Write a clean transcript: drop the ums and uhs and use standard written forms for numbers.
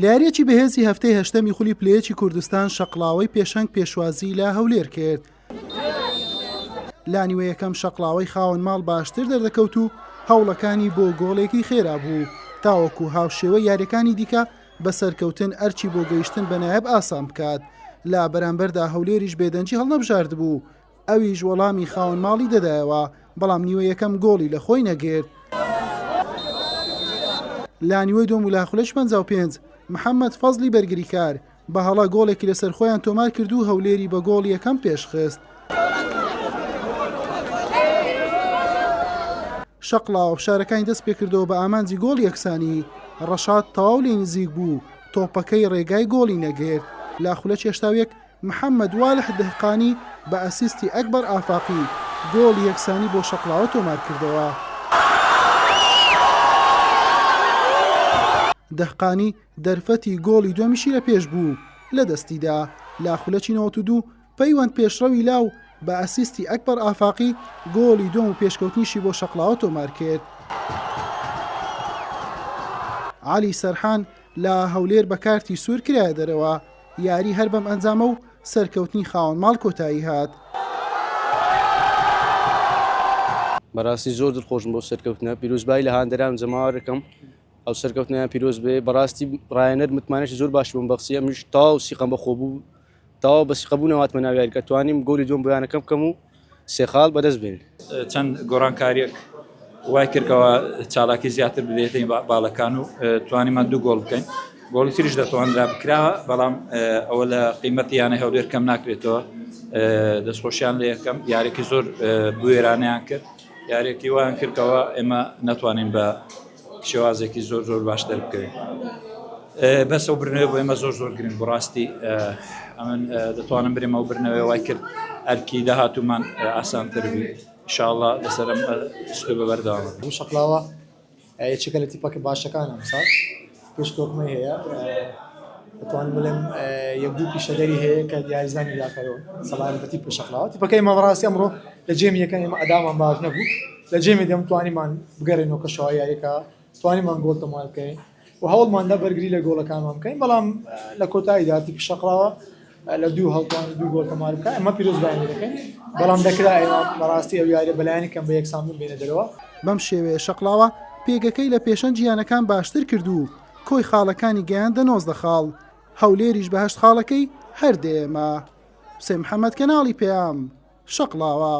لە یارییەکی بەهێزی هەفتەی هەشتەمی خولی پلە یەکی کوردستان شەقڵاوەی پێشەنگ پێشوازی لە هەولێر کرد. لە نیوە یەکەم شەقڵاوەی خاوەن ماڵ باشتر دەردەکەوت و هەوڵەکانی بۆ گۆڵێکی خێرا بوو تاوەکو هاوشێوەی یاریەکانی دیکە بە سەرکەوتن ئەرکی بۆ گەیشتن بە نایاب ئاسان بکات لە بەرامبەردا هەولێریش بێدەنگی هەڵنەبژاردبوو ئەویش وەڵامی خاوەن ماڵی دەدایەوە، بەڵام نیوەی یەکەم گۆڵی لە خۆی نەگرت. لە نیوەی دووەم و لە خولەکی 55 محەممەد فەزلی بەرگریکار بە هەڵە گۆڵێکی لەسەر خۆیان تۆمار کرد و هەولێری بە گۆڵی یەکەم پێشخست. شەقڵاوە فشارەکانی دەست پێکردەوە بە ئامانجی گۆڵی یەکسانی، ڕەشاد تەواو لێی نزیک بوو، تۆپەکەی ڕێگای گۆڵی نەگرت. لە خولەکی 81 محەممەد والح دهقانی بە ئەسیستی ئەکبەر ئافاقی گۆڵی یەکسانی بۆ شەقڵاوە تۆمارکردەوە. دهقانی دەرفەتی گۆڵی دووەمیشی لە پێش بوو لەدەستیدا، لە خولەکی 92 پەیوەند پێشڕەوی لاو بە ئەسیستی ئەکبەر ئافاقی گۆڵی دووەم و پێشکەوتنیشی بۆ شەقڵاوە تۆمارکرد. عەلی سەرحان لە هەولێر بە کارتی سوور کرایە دەرەوە، یاری هەر بەم ئەنجامە و سەرکەوتنی خاوەن ماڵ کۆتایی هات. بەڕاستی زۆر دڵخۆشم بەو سەرکەوتنە پیرۆزبایی لە هاندەران و جەماوەرەکەم ئەو سەرکەوتنیان پیرۆز بێ بەڕاستی ڕایەنەر متمانەشی زۆر باش بووم بەخسی ئەمیش تەواو سیقەم بەخۆ بوو تەواو بە سیقەبوونەوە هاتمە ناو یاریگە توانیم گۆلی دووەم بۆ یانەکەم بکەم و سێ خاڵ بەدەست بێنین. چەند گۆڕانکاریەک وای کردەوە چالاکی زیاتر بدرێتە باڵەکان و توانیمان دوو گۆڵ بکەین گۆڵی تریش دەتوانرا بکراوە بەڵام ئەوە لە قیمەتی یانە هەولێر کەم ناکرێتەوە دەستخۆشیان لە یەکەم یارێکی زۆر بوێرانیان کرد یارێکی وایان کردەوە ئێمە نەتوانین بە شێوازێکی زۆر زۆر باش دەربکەوین بەس ئەو برنەوە بۆ ئێمە زۆر زۆر گرنگ بوو ڕاستی ئەمن دەتوانم برێم ئەو برنەوەی وای کرد ئەرکی داهاتوومان ئاسانتر بی ئینشاءاللە لەسەر ئەم ئسلوبە بەردەوام بوو شەقلاوە یەکێکە لە تیپەکە باشەکان ئەمساڵ پێش تۆکمەی هەیە دەتوانم بڵێم یەک دوو پیشەگەری هەیە کە یاریزانی لاکەرەوە سەبارەت بە تیپی شەقلاوە تیپەکەی ئێمە بەڕاستی ئەمڕۆ لە جێمی یەکەم ئێمە ئەدامان باش نەبوو لە جێمی دەم توانیمان بگەڕێنەوە کەشەوە یاریەکە توانیمان گۆڵ تۆمار بکەین و هەوڵماندا بەرگری لە گۆڵەکانمان بکەین بەڵام لە کۆتاییدا تیپی شەقڵاوە لە دوو هەڵتوانی دوو گۆڵ تۆمار بکە ئەمە پیرۆزبایان لێ دەکەین بەڵام دەکرا ئێمە بەڕاستی ئەو یاریە بەلایەنی کەم بە یەکسانبوون بێنە دەرەوە. بەم شێوەیە شەقڵاوە پێگەکەی لە پێشەنگی یانەکان باشتر کرد و کۆی خاڵەکانی گەیاندە 19 خاڵ، هەولێریش بە هەشت خاڵەکەی هەر دێمە. حوسێن محەمەد کەناڵی پەیام، شەقڵاوە.